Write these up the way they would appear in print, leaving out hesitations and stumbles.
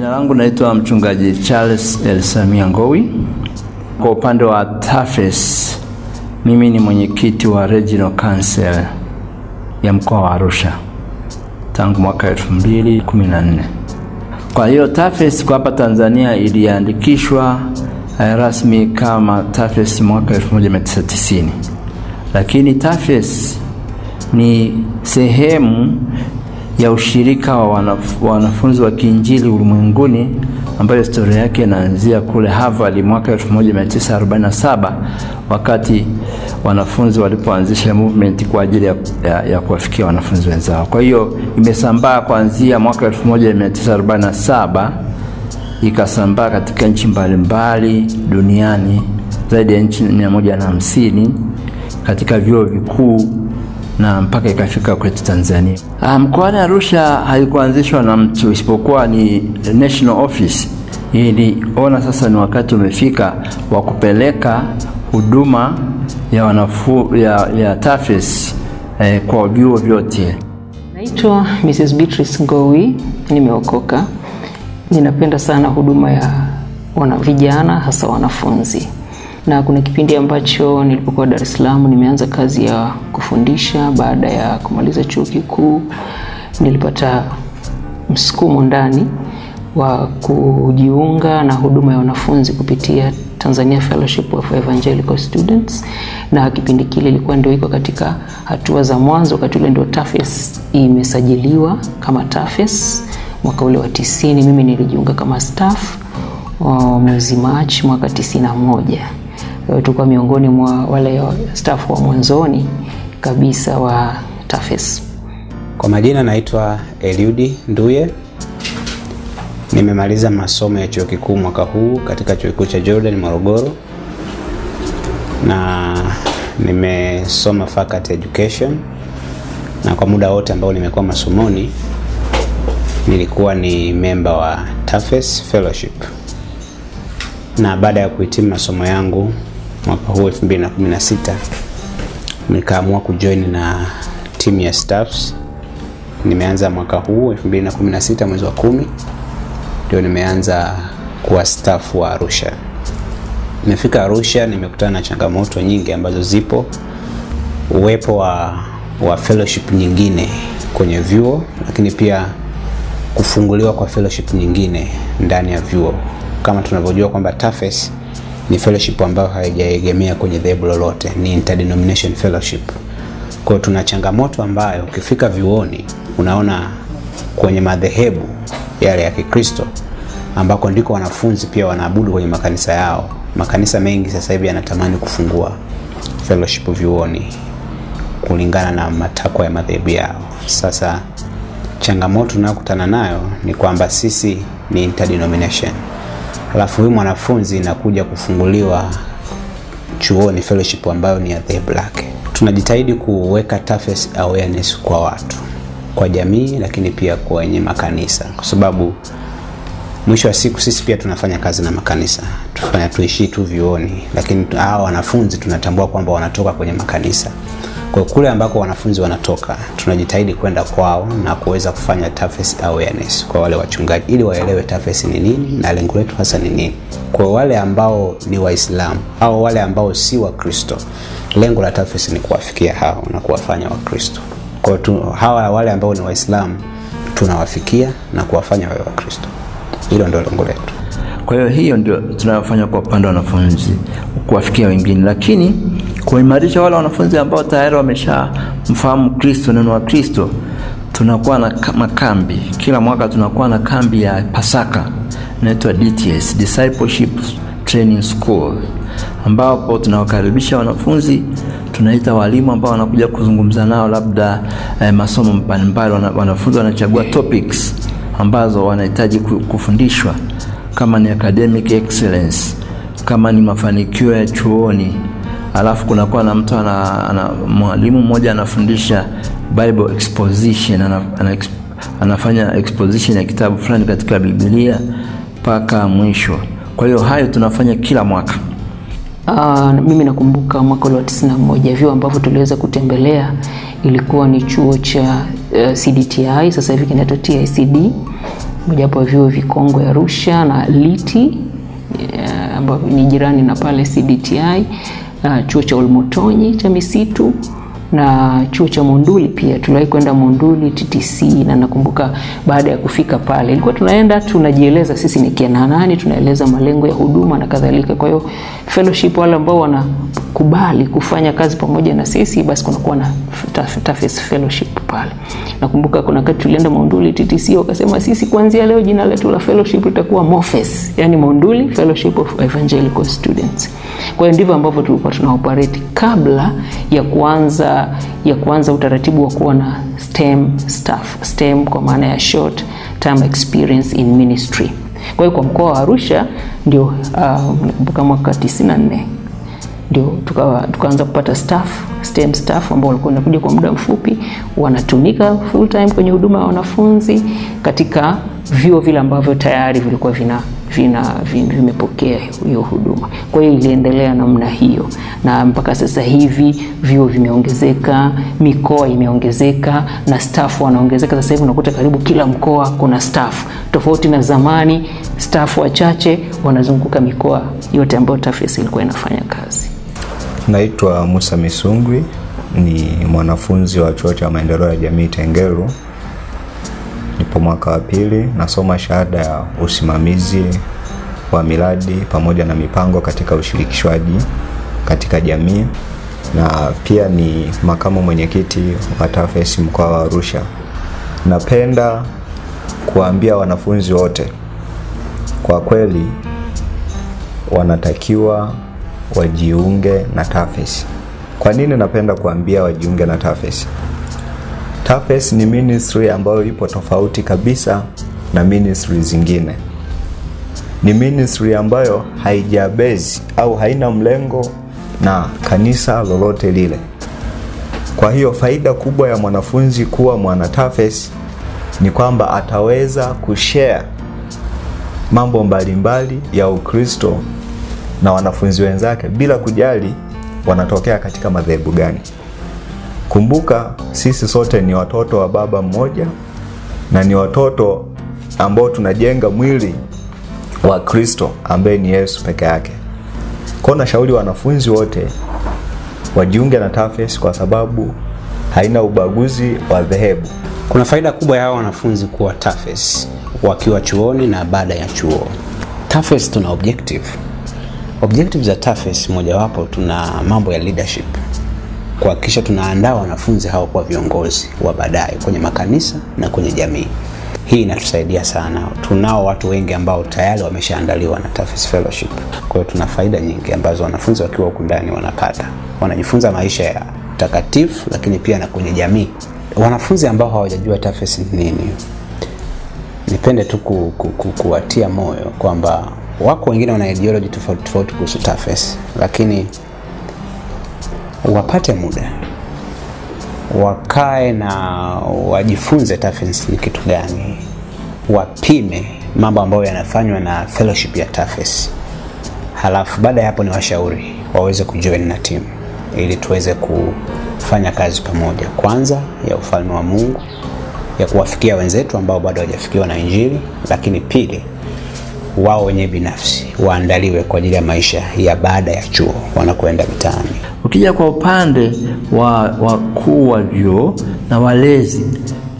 Jina langu naitwa Mchungaji Charles Elsamia Ngowi. Kwa upande wa TAFES, mimi ni mwenyekiti wa Regional Council ya mkoa wa Arusha tangu mwaka 2014. Kwa hiyo TAFES kwa hapa Tanzania iliandikishwa rasmi kama TAFES mwaka 1990. Lakini TAFES ni sehemu ya ushirika wa wanafunzi wa Kiinjili ulimwenguni, ambayo historia yake inaanzia kule Harvard mwaka 1947, wakati wanafunzi walipoanzisha movement kwa ajili ya kuwafikia wanafunzi wenzao. Kwa hiyo imesambaa kuanzia mwaka 1947, ikasambaa katika nchi mbalimbali duniani, zaidi ya nchi 150, katika vyuo vikuu na mpaka ikafika kwetu Tanzania. Mkoani Arusha haikuanzishwa na mtu isipokuwa ni National Office. Iliona sasa ni wakati umefika wa kupeleka huduma ya TAFES kwa vyuo vyote. Naitwa Mrs. Beatrice Ngowi, nimeokoka. Ninapenda sana huduma ya vijana, hasa wanafunzi. Na kuna kipindi ambacho nilipokuwa Dar es Salaam nimeanza kazi ya kufundisha baada ya kumaliza chuo kikuu. Nilipata msukumo ndani wa kujiunga na huduma ya wanafunzi kupitia Tanzania Fellowship of Evangelical Students, na kipindi kile ilikuwa ndio iko katika hatua za mwanzo. Wakati ule ndio TAFES imesajiliwa kama TAFES mwaka ule wa 90. Mimi nilijiunga kama staff mwezi Machi mwaka 91. Tulikuwa miongoni mwa wale staff wa mwanzoni kabisa wa TAFES. Kwa majina naitwa Eliudi Nduye. Nimemaliza masomo ya chuo kikuu mwaka huu katika chuo kikuu cha Jordan Morogoro, na nimesoma faculty education, na kwa muda wote ambao nimekuwa masomoni nilikuwa ni member wa TAFES Fellowship. Na baada ya kuhitimu masomo yangu mwaka huu 2016, nikaamua kujoin na timu ya staffs. Nimeanza mwaka huu 2016 mwezi wa 10 ndio nimeanza kuwa staff wa Arusha. Nimefika Arusha, nimekutana na changamoto nyingi ambazo zipo, uwepo wa fellowship nyingine kwenye vyuo, lakini pia kufunguliwa kwa fellowship nyingine ndani ya vyuo. Kama tunavyojua kwamba TAFES ni fellowship ambayo haijaegemea kwenye dhehebu lolote, ni interdenomination fellowship. Kwa hiyo tuna changamoto ambayo ukifika vyuoni unaona kwenye madhehebu yale ya Kikristo ambako ndiko wanafunzi pia wanaabudu kwenye makanisa yao. Makanisa mengi sasa hivi yanatamani kufungua fellowship vyuoni kulingana na matakwa ya madhehebu yao. Sasa changamoto tunayokutana nayo ni kwamba sisi ni interdenomination, alafu huyu mwanafunzi inakuja kufunguliwa chuoni fellowship ambayo ni ya dhehebu lake. Tunajitahidi kuweka TAFES awareness kwa watu, kwa jamii, lakini pia kwenye makanisa, kwa sababu mwisho wa siku sisi pia tunafanya kazi na makanisa. Tuishi tu vyuoni, lakini hao wanafunzi tunatambua kwamba wanatoka kwenye makanisa. Kwa kule ambako wanafunzi wanatoka, tunajitahidi kwenda kwao na kuweza kufanya TAFES awareness kwa wale wachungaji ili waelewe TAFES ni nini na lengo letu hasa ni nini. Kwa wale ambao ni Waislamu au wale ambao si Wakristo, lengo la TAFES ni kuwafikia hao na kuwafanya Wakristo. Kwa hawa wale ambao ni Waislamu tunawafikia na kuwafanya wawe Wakristo. Hilo ndio lengo letu. Kwa hiyo hiyo ndio tunayofanya kwa upande wa wanafunzi, kuwafikia wengine, lakini kuimarisha wale wanafunzi ambao tayari wameshamfahamu Kristo, neno wa Kristo. Tunakuwa na makambi kila mwaka, tunakuwa na kambi ya Pasaka inaitwa DTS, Discipleship Training School, ambapo tunawakaribisha wanafunzi, tunaita walimu ambao wanakuja kuzungumza nao labda masomo mbalimbali. Wanafunzi wanachagua topics ambazo wanahitaji kufundishwa, kama ni academic excellence, kama ni mafanikio ya chuoni. Alafu kunakuwa na mtu mwalimu mmoja anafundisha Bible exposition, anafanya exposition ya kitabu fulani katika Biblia mpaka mwisho. Kwa hiyo hayo tunafanya kila mwaka. Mimi nakumbuka mwaka wa 91 vyuo ambavyo tuliweza kutembelea ilikuwa ni chuo cha CDTI, sasa hivi kinaitwa TICD. mojawapo wa vyuo vikongwe Arusha, na LITI ambayo ni jirani na pale CDTI, chuo cha Olmotonyi cha misitu na chuo cha Monduli. Pia tuliwahi kwenda Monduli TTC, na nakumbuka baada ya kufika pale ilikuwa tunaenda tunajieleza sisi ni kina nani, tunaeleza malengo ya huduma na kadhalika. Kwa hiyo fellowship, wale ambao wanakubali kufanya kazi pamoja na sisi, basi kunakuwa na TAFES fellowship pale. Nakumbuka kuna wakati tulienda Monduli TTC, wakasema sisi kuanzia leo jina letu la fellowship litakuwa MOFES, yani Monduli Fellowship of Evangelical Students. Kwa hiyo ndivyo ambavyo tulikuwa tuna operate kabla ya kuanza utaratibu wa kuwa na STEM staff. STEM kwa maana ya short term experience in ministry. Kwa hiyo kwa mkoa wa Arusha ndio nakumbuka mwaka 94 ndio tukaanza kupata staff, STEM staff ambao walikuwa wanakuja kwa muda mfupi, wanatumika full time kwenye huduma ya wanafunzi katika vyuo vile ambavyo tayari vilikuwa vimepokea hiyo huduma. Kwa hiyo iliendelea namna hiyo, na mpaka sasa hivi vyuo vimeongezeka, mikoa imeongezeka na staff wanaongezeka. Sasa hivi unakuta karibu kila mkoa kuna staff, tofauti na zamani staff wachache wanazunguka mikoa yote ambayo TAFES ilikuwa inafanya kazi. Naitwa Musa Misungwi, ni mwanafunzi wa Chuo cha Maendeleo ya Jamii Tengeru. Nipo mwaka wa pili, nasoma shahada ya usimamizi wa miradi pamoja na mipango katika ushirikishwaji katika jamii, na pia ni makamu mwenyekiti wa TAFES mkoa wa Arusha. Napenda kuambia wanafunzi wote, kwa kweli wanatakiwa wajiunge na TAFES. Kwa nini napenda kuambia wajiunge na TAFES? TAFES ni ministry ambayo ipo tofauti kabisa na ministry zingine. Ni ministry ambayo haijabezi au haina mlengo na kanisa lolote lile. Kwa hiyo faida kubwa ya mwanafunzi kuwa mwana TAFES ni kwamba ataweza kushare mambo mbalimbali ya Ukristo na wanafunzi wenzake bila kujali wanatokea katika madhehebu gani. Kumbuka sisi sote ni watoto wa baba mmoja na ni watoto ambao tunajenga mwili wa Kristo ambaye ni Yesu peke yake. Kwa nashauri wanafunzi wote wajiunge na TAFES kwa sababu haina ubaguzi wa dhehebu. Kuna faida kubwa ya wanafunzi kuwa TAFES wakiwa chuoni na baada ya chuo. TAFES tuna objective. Objective za TAFES mojawapo tuna mambo ya leadership. Kuhakikisha tunaandaa wanafunzi hao kwa viongozi wa baadaye kwenye makanisa na kwenye jamii. Hii inatusaidia sana. Tunao watu wengi ambao tayari wameshaandaliwa na TAFES Fellowship. Kwa hiyo tuna faida nyingi ambazo wanafunzi wakiwa huku ndani wanapata. Wanajifunza maisha ya takatifu, lakini pia na kwenye jamii. Wanafunzi ambao hawajajua TAFES ni nini, nipende tu kuwatia moyo kwamba wako wengine wana ideology tofauti tofauti kuhusu TAFES, lakini wapate muda wakae na wajifunze TAFES ni kitu gani, wapime mambo ambayo yanafanywa na fellowship ya TAFES. Halafu baada ya hapo ni washauri waweze kujoin na team ili tuweze kufanya kazi pamoja, kwanza ya ufalme wa Mungu, ya kuwafikia wenzetu ambao bado hawajafikiwa na Injili, lakini pili wao wenyewe binafsi waandaliwe kwa ajili ya maisha ya baada ya chuo wanakoenda mitaani. Ukija kwa upande wa wakuu wa vyuo na walezi,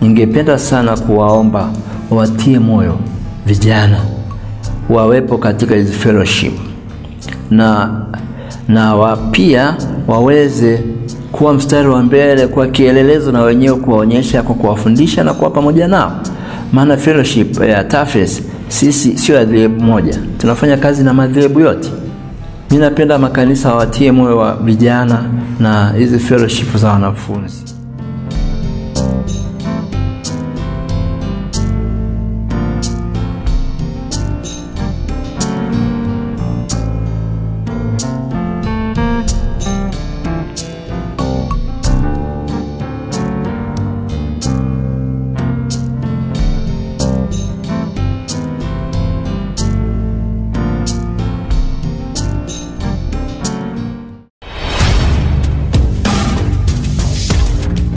ningependa sana kuwaomba watie moyo vijana wawepo katika hizi fellowship, na pia waweze kuwa mstari wa mbele kwa kielelezo na wenyewe kuwaonyesha kwa kuwafundisha na kuwa pamoja nao. Maana fellowship ya TAFES sisi sio ya dhehebu moja, tunafanya kazi na madhehebu yote. Mimi napenda makanisa watie moyo wa vijana na hizi fellowship za wanafunzi.